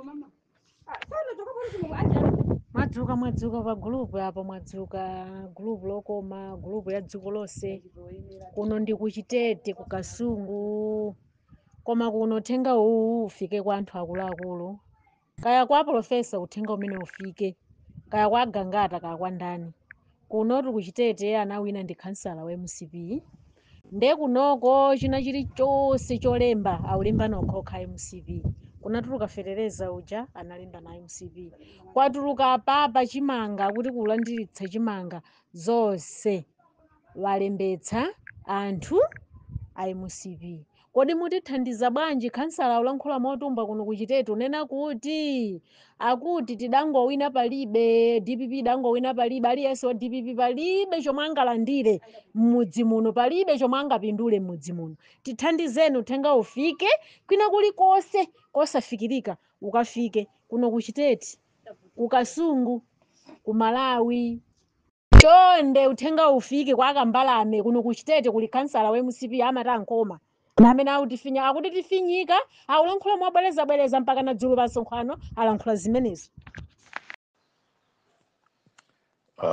Mama. Mwadzuka, mwadzuka pa gulupu apo, mwadzuka gulupu lokoma, gulupu ya dziko lonse. Kuno ndi kuChitete, ku Kasungu, koma kuno uthenga uwu ufike kwa anthu akuluakulu, kaya kwa professor, uthenga umene ufike kaya kwa Gangata, kaya kwa ndani. Kunotu kuChitete anawina ndi khansala wa MCP. Nde kunoko china chilichonse cholemba aulemba nokhaokha MCP. Kunatuluka fetereza uja, analemba na MCP. Kwatuluka papa chimanga, kuti kulandiritsa chimanga, zonse walembetsa anthu a MCP. Kodi mutithandiza bwanji? Khansala ulankhula motumba kuno kuChitete, unena kuti akuti tidangowina palibe, DPP idangowina palibe, aliyense wa DPP palibe chomwe angalandire m'mudzi muno, palibe chomwe angapindule m'mudzi muno. Tithandizeni uthenga ufike kwina kulikonse kosafikirika, ukafike kuno kuChitete, kuKasungu, ku Malawi. Chonde, uthenga ufike kwa Akambalame. Kuno kuChitete kuli kansala wa MCP, amati ankoma namene akutifinya, akuti tifinyika. Akulankhula mobwerezabwereza mpaka na dzulo pa msonkhano alankhula zimenezo.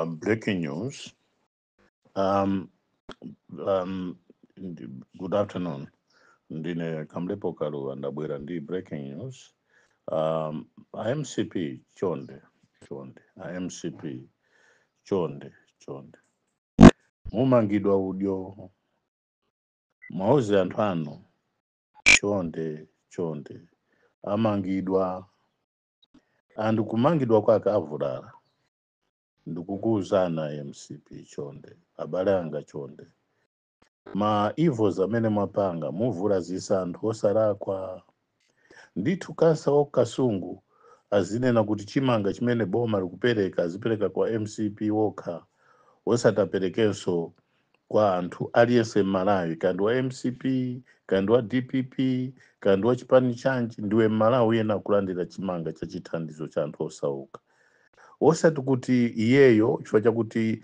Breaking news. Good afternoon. Ndine Kamlepo Kaluwa, ndabwera ndi breaking news. IMCP chonde chonde, IMCP chonde chonde, mumangidwa udyo. Mwauze anthu anu, chonde chonde, amangidwa. Anthu kumangidwa kwake avulala. Ndikukuwuzana MCP, chonde, abale anga, chonde, ma evils amene mwapanga, muvulazisa anthu osalakwa ndithu. Khansala wa Kasungu azinena kuti chimanga chimene boma likupereka azipereka kwa MCP wokha, osataperekenso kwa anthu aliyense m'Malawi, kandi wa MCP, kandi wa DPP, kandi wa chipani chanji, ndiwe Mmalawi, yena kulandira chimanga cha chithandizo cha anthu osauka, osati kuti iyeyo chifukwa chakuti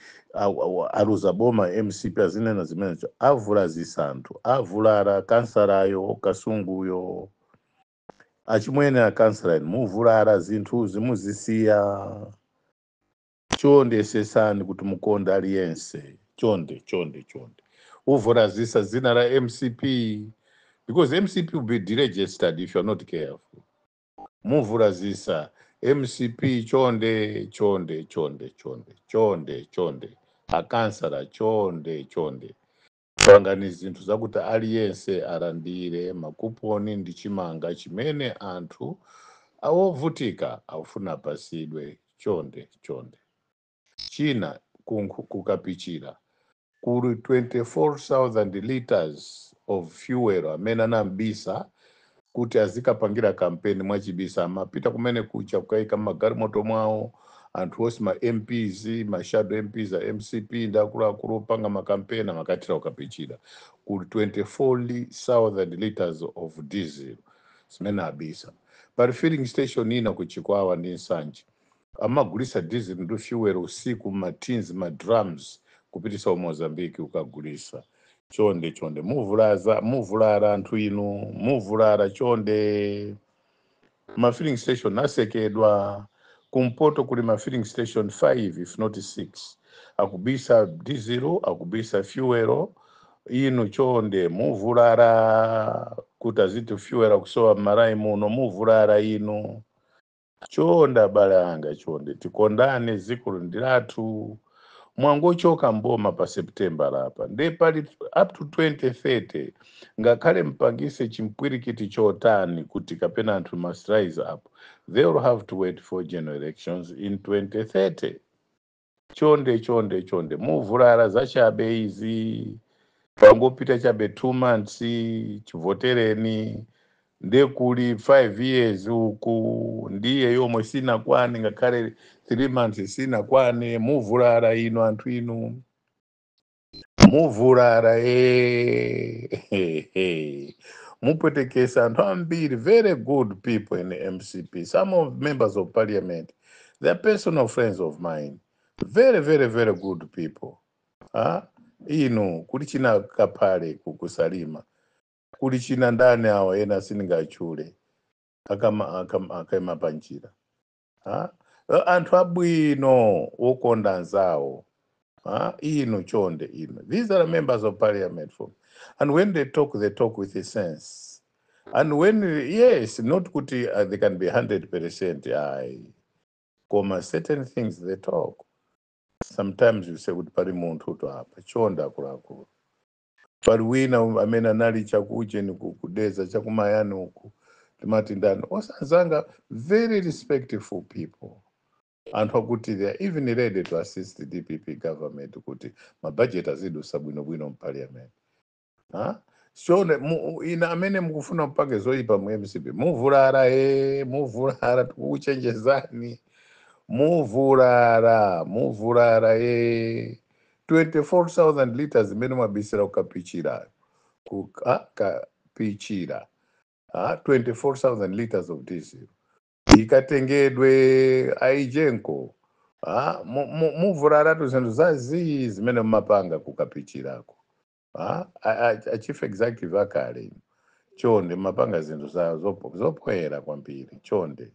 aluza boma MCP azinena zimenezo. Avulazisa anthu, avulala kansalayo Kasunguyo. Achimwene akansala, muvulala, zinthuzi muzisiya. Chonde, sesani kuti mukonda aliyense. Chonde chonde chonde, uvulazisa zina la MCP, because MCP will be deregistered if you're not careful. Muvulazisa MCP. Chonde chonde chonde chonde chonde chonde, akansala, chonde chonde, pangani zinthu zakuti aliyense alandire makuponi ndi chimanga chimene anthu awovutika akufuna apasidwe. Chonde chonde. China, kuKapichira kuli 24,000 liters of fuel amene anambisa kuti azikapangira kampeni mwachibisa. Amapita kumene kucha kukayika magalimoto mwawo anthu onse, ma MPs, ma shadow MPs a MCP ndi akuluakulu opanga makampeni, amakathira kuKapichira. Kuli 24,000 liters of diesel zimene abisa. Pali filling station ina kuChikwawa ndi Nsanje, amagulisa diesel ndi fuel usiku, ma tins, ma drums, kupitisa ku Mozambique ukagulisa. Chonde chonde, muvulaza, muvulala anthu inu, muvulala. Chonde, ma filling station asekedwa. Kumpoto kuli ma filling station 5 if not 6 akubisa diesel, akubisa fuel. Inu chonde, muvulala kuti aziti fuel akusowa m'Malawi muno. Muvulala inu. Chonde abale anga, chonde, tikondane, dziko ndi lathu. Mwangochoka mboma pa September lapa, nde pali up to 2030. Ngakhale mpangise chimpwirikiti chotani kuti kapena anthu must rise up, they will have to wait for general elections in 2030. Chonde chonde chonde, muvulala zachabe izi. Pangopita chabe 2 months chivotereni, ndekuli 5 years uku, ndiye yomwe sinakwane, ngakhale 3 months sinakwane. Muvulala inu, anthu inu, muvulala. Mupwetekesa anthu ambiri, very good people in the MCP. Some of members of parliament, they are personal friends of mine, very very very good people. Ah, inu kuli china Kaphale kukusalima, kuli china ndani awa ena sindingachule. Akaima panjira, ha? Anthu abwino okonda anzawo, ha? Inu chonde inu, these are members of parliament for, and when they talk, they talk with a sense. And when, yes, not kuti they can be 100%, ayi, koma certain things they talk, sometimes you say kuti pali munthu to apa. Chonde akuluakulu, pali wina amene anali chakucheni kudeza chakumayani uku, timati ndani, osanzanga, very respectful people, anthu akuti they are even ready to assist the DPP government kuti mabudget azidusa bwinobwino mu parliament, ha? Shone ina amene mukufuna mupange zoyipa mu MCP, muvulala, e muvulala, tikukuchenjezani, muvulala, muvulala. E 24,000 liters imene mwabisira kukapichira, kukapichira, ha? 24,000 liters of diesel ikatengedwe aijenko, ha? Muvulala zinthu zazii zimene mumapanga kukapichirako, ha? A chief executive akale ino, chonde, mumapanga zinthu zopoyera kwambiri. Chonde,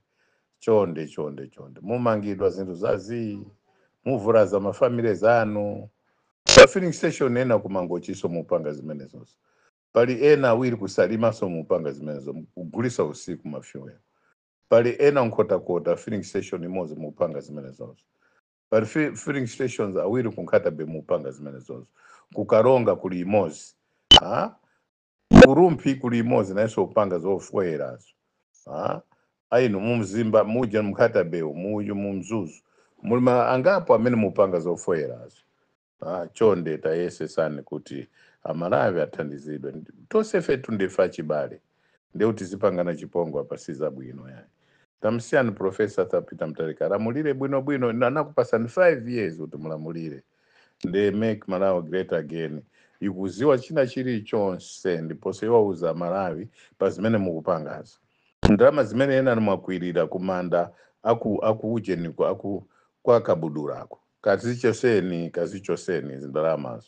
chonde, chonde, chonde, mumangidwa zinthu zazii, muvulaza mafamily zanu. Pa filling station ena kumangochiso mupanga zimenezonso, pali ena awiri kusalimaso mupanga zimenezo, kugulisa usiku mafuel. Pali ena nkhotakota filling station imodzi mupanga zimenezonso, pali filling stations awiri kunkhatabe mupanga zimenezonso, kukaronga kuli imodzi, ha? Kurumphi kuli imodzi nayenso upanga zofuwerazo, ha? Aino mumzimba muja mkhatabewu muju mumzuzu muli angapo amene mupanga zofoyerazo. Ah, chonde tayesesani kuti Amalawi athandizidwe. Tonsefe tundife achibale, ndeuti zipangana chipongwe apa sizabwino yani. Tamsiyani Professor Peter Mutharika alamulire bwinobwino. Anakupasani 5 years kuti mulamulire, nde Make Malawi Great Again ikuziwa china chilichonse, ndiponso iwauza Malawi pa zimene mukupangazo. Ndalama zimene ena mwakwirira kumanda aku ujeniko, aku kwakabudulako, kazichoseni, kazichoseni zindalamazo,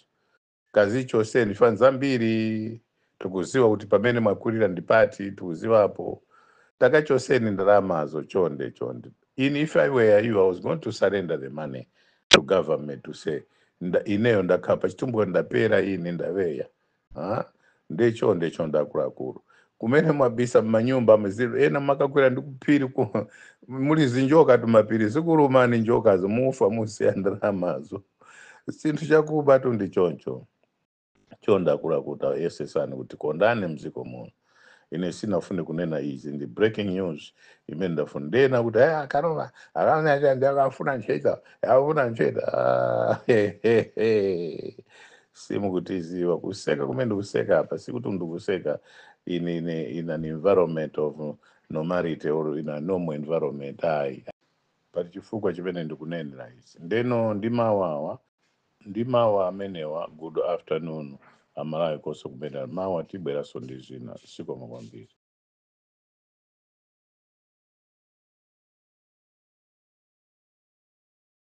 kazichoseni fani zambiri. Tikuziwa kuti pamene mwakwirira ndipati, tikuziwapo. Takachoseni ndalamazo, chonde, chonde. In if I were you, I was going to surrender the money to government to say ineyo ndakhapa chitumbuka, ndapera ine, ndaveya. Ah, ndechonde, chonde akuluakulu, kumene mwabisa mmanyumba mzilu ena makakwera ndi kuphiri muli zinjoka tumapiri, zikulumani njokazo, mufa musiya ndalamazo. Chinthu chakuba tu ndi choncho. Chonde akuluakulu, yesesani kuti kondane mdziko muno. Ine sinafune kunena izi, ndi breaking news imene ndafuna ndena kuti akarova akafuna ntchito, akafuna ntchito. Ah, he, he, he. Simukutiziwa kuseka kumene ndikuseka apa, sikuti ndikuseka in an environment of normality or in a normal environment, ayi. Pali chifukwa chimene ndikunenera izi. Ndeno ndimawawa ndi mawa amenewa. Good afternoon, Amalawi konse kumene. Mawa tibweranso ndi zina. Sikoma kwambiri.